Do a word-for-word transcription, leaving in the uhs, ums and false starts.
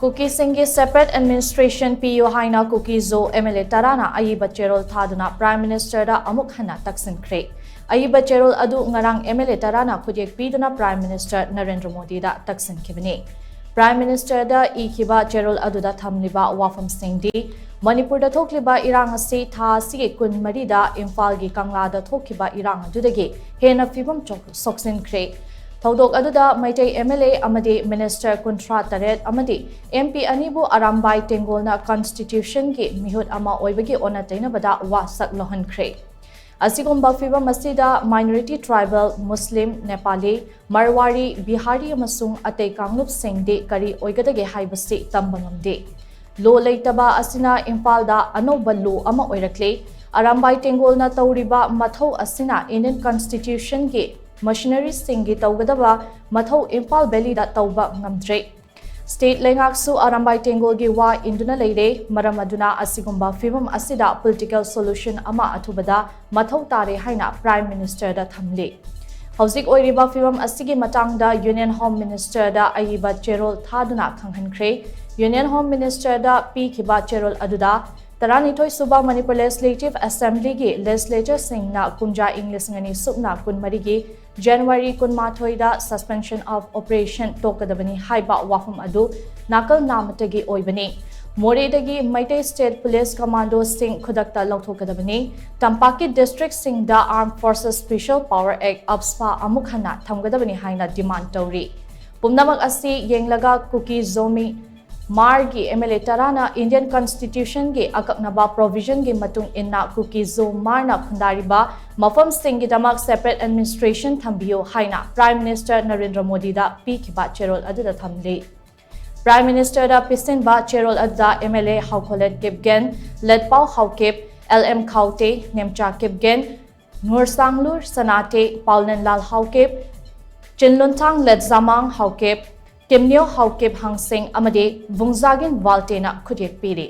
ꯀꯨꯀꯤꯁꯤꯡꯒꯤ separate administration ꯄꯤꯌꯨ ꯍꯥꯏꯅ ꯀꯨꯀꯤ ꯖꯣ MLA ꯇꯔꯥꯅ ꯑꯏꯕ ꯆꯦꯔꯣꯜ ꯊꯥꯗꯨꯅ Prime Ministerꯗ ꯑꯃꯨꯛ ꯍꯟꯅ ꯇꯛꯁꯤꯟꯈ꯭ꯔꯦ꯫ ꯑꯏꯕ ꯆꯦꯔꯣꯜ ꯑꯗꯨ ꯉꯔꯥꯡ MLA ꯇꯔꯥꯅ ꯈꯨꯠꯌꯦꯛ ꯄꯤꯗꯨꯅ Prime Minister ꯅꯔꯦꯟꯗ꯭ꯔ ꯃꯣꯗꯤꯗ ꯇꯛꯁꯤꯟꯈꯤꯕꯅꯤ꯫ Prime Ministerꯗ ꯏꯈꯤꯕ ꯆꯦꯔꯣꯜ ꯑꯗꯨꯗ ꯊꯝꯂꯤꯕ ꯋꯥꯐꯝꯁꯤꯡꯗꯤ, ꯃꯅꯤꯄꯨꯔꯗ ꯊꯣꯛꯂꯤꯕ ꯏꯔꯥꯡ ꯑꯁꯤ ꯊꯥ ꯑꯁꯤꯒꯤ ꯀꯨꯟꯃꯔꯤꯗ ꯏꯝꯐꯥꯜꯒꯤ ꯀꯪꯂꯥꯗ ꯊꯣꯛꯈꯤꯕ ꯏꯔꯥꯡ ꯑꯗꯨꯗꯒꯤ ꯍꯦꯟꯅ ꯐꯤꯕꯝ ꯆꯣꯛ-, ꯁꯣꯛꯆꯤꯟꯈ꯭ꯔꯦ꯫ ꯊꯧꯗꯣꯛ ꯑꯗꯨꯗ ꯃꯩꯇꯩ MLA ꯑꯃꯗꯤ Minister ꯀꯨꯟꯊ꯭ꯔꯥ ꯇꯔꯦꯠ ꯑꯃꯗꯤ MP ꯑꯅꯤꯕꯨ ꯑꯔꯥꯝꯕꯥꯏ ꯇꯦꯡꯒꯣꯜꯅ Constitutionꯒꯤ ꯃꯤꯍꯨꯠ ꯑꯃ ꯑꯣꯏꯕꯒꯤ ꯑꯣꯟꯅ ꯇꯩꯅꯕꯗ ꯋꯥꯁꯛ ꯂꯧꯍꯟꯈ꯭ꯔꯦ꯫ ꯑꯁꯤꯒꯨꯝꯕ ꯐꯤꯕꯝ ꯑꯁꯤꯗ minority tribal, Muslim, Nepali, Marwari, Bihari ꯑꯃꯁꯨꯡ ꯑꯇꯩ ꯀꯥꯡꯂꯨꯞꯁꯤꯡꯗꯤ ꯀꯔꯤ ꯑꯣꯏꯒꯗꯒꯦ ꯍꯥꯏꯕꯁꯤ ꯇꯝꯕ ꯉꯝꯗꯦ꯫ Law ꯂꯩꯇꯕ ꯑꯁꯤꯅ ꯏꯝꯐꯥꯜꯗ ꯑꯅꯧꯕ law ꯑꯃ ꯑꯣꯏꯔꯛꯂꯦ꯫ ꯑꯔꯥꯝꯕꯥꯏ ꯇꯦꯡꯒꯣꯜꯅ ꯇꯧꯔꯤꯕ ꯃꯊꯧ ꯑꯁꯤꯅ Indian Constitutionꯒꯤ machineryꯁꯤꯡꯒꯤ ꯇꯧꯒꯗꯕ ꯃꯊꯧ ꯏꯝꯐꯥꯜ Valleyꯗ ꯇꯧꯕ ꯉꯝꯗ꯭ꯔꯦ꯫ State ꯂꯩꯉꯥꯛꯁꯨ ꯑꯔꯥꯝꯕꯥꯏ ꯇꯦꯡꯒꯣꯜꯒꯤ ꯋꯥ ꯏꯟꯗꯨꯅ ꯂꯩꯔꯦ꯫ ꯃꯔꯝ ꯑꯗꯨꯅ ꯑꯁꯤꯒꯨꯝꯕ ꯐꯤꯕꯝ ꯑꯁꯤꯗ political solution ꯑꯃ ꯑꯊꯨꯕꯗ ꯃꯊꯧ ꯇꯥꯔꯦ ꯍꯥꯏꯅ Prime Ministerꯗ ꯊꯝꯂꯤ꯫ ꯍꯧꯖꯤꯛ ꯑꯣꯏꯔꯤꯕ ꯐꯤꯕꯝ ꯑꯁꯤꯒꯤ ꯃꯇꯥꯡꯗ Union Home Ministerꯗ ꯑꯏꯕ ꯆꯦꯔꯣꯜ ꯊꯥꯗꯨꯅ ꯈꯪꯍꯟꯈ꯭ꯔꯦ꯫ Union Home Ministerꯗ ꯄꯤꯈꯤꯕ ꯆꯦꯔꯣꯜ ꯑꯗꯨꯗ ꯇꯔꯥꯅꯤꯊꯣꯏ ꯁꯨꯕ Manipur Legislative Assemblyꯒꯤ legislatorꯁꯤꯡꯅ ꯀꯨꯝꯖꯥ ꯏꯪ ꯂꯤꯁꯤꯡ ꯑꯅꯤ ꯁꯨꯞꯅ ꯀꯨꯟꯃꯔꯤꯒꯤ January ꯀꯨꯟꯃꯥꯊꯣꯏꯗ suspension of operation ꯇꯣꯛꯀꯗꯕꯅꯤ ꯍꯥꯏꯕ ꯋꯥꯐꯝ ꯑꯗꯨ ꯅꯥꯀꯜ ꯅꯥꯃꯇꯒꯤ ꯑꯣꯏꯕꯅꯤ꯫ ꯃꯣꯔꯦꯗꯒꯤ ꯃꯩꯇꯩ State Police Commandoꯁꯤꯡ ꯈꯨꯗꯛꯇ ꯂꯧꯊꯣꯛꯀꯗꯕꯅꯤ꯫ ꯇꯝꯄꯥꯛꯀꯤ districtꯁꯤꯡꯗ Armed Forces Special Power Act, AFSPA ꯑꯃꯨꯛ ꯍꯟꯅ ꯊꯝꯒꯗꯕꯅꯤ ꯍꯥꯏꯅ demand ꯇꯧꯔꯤ꯫ ꯄꯨꯝꯅꯃꯛ ꯑꯁꯤ ꯌꯦꯡꯂꯒ ꯀꯨꯀꯤ ꯖꯣꯃꯤ ꯃꯥꯔꯒꯤ MLA ꯇꯔꯥꯅ Indian Constitutionꯒꯤ ꯑꯀꯛꯅꯕ provisionꯒꯤ ꯃꯇꯨꯡ ꯏꯟꯅ ꯀꯨꯀꯤ ꯖꯣ ꯃꯥꯔꯅ ꯈꯨꯟꯗꯥꯔꯤꯕ ꯃꯐꯝꯁꯤꯡꯒꯤꯗꯃꯛ separate administration ꯊꯝꯕꯤꯌꯨ ꯍꯥꯏꯅ Prime Minister ꯅꯔꯦꯟꯗ꯭ꯔ ꯃꯣꯗꯤꯗ ꯄꯤꯈꯤꯕ ꯆꯦꯔꯣꯜ ꯑꯗꯨꯗ ꯊꯝꯂꯤ꯫ Prime Ministerꯗ ꯄꯤꯁꯤꯟꯕ ꯆꯦꯔꯣꯜ ꯑꯗꯨꯗ MLA ꯍꯥꯎꯈꯣꯂꯦꯠ ꯀꯤꯞꯒꯦꯟ, ꯂꯦꯠꯄꯥꯎ ꯍꯥꯎꯀꯤꯞ, LM ꯈꯥꯎꯇꯦ, ꯅꯦꯝꯆꯥ ꯀꯤꯞꯒꯦꯟ, ꯅꯨꯔꯁꯥꯡꯂꯨꯔ ꯁꯅꯥꯇꯦ, ꯄꯥꯎꯂꯦꯟꯂꯥꯜ ꯍꯥꯎꯀꯤꯞ, ꯆꯤꯟꯂꯨꯟꯊꯥꯡ ꯂꯦꯠꯖꯥꯃꯥꯡ ꯍꯥꯎꯀꯤꯞ, ꯀꯤꯝꯅꯤꯌꯣ ꯍꯥꯎꯀꯤꯞ ꯍꯥꯡꯁꯤꯡ ꯑꯃꯗꯤ ꯚꯨꯡꯖꯥꯒꯤꯟ ꯋꯥꯜꯇꯦꯅ ꯈꯨꯠꯌꯦꯛ ꯄꯤꯔꯤ꯫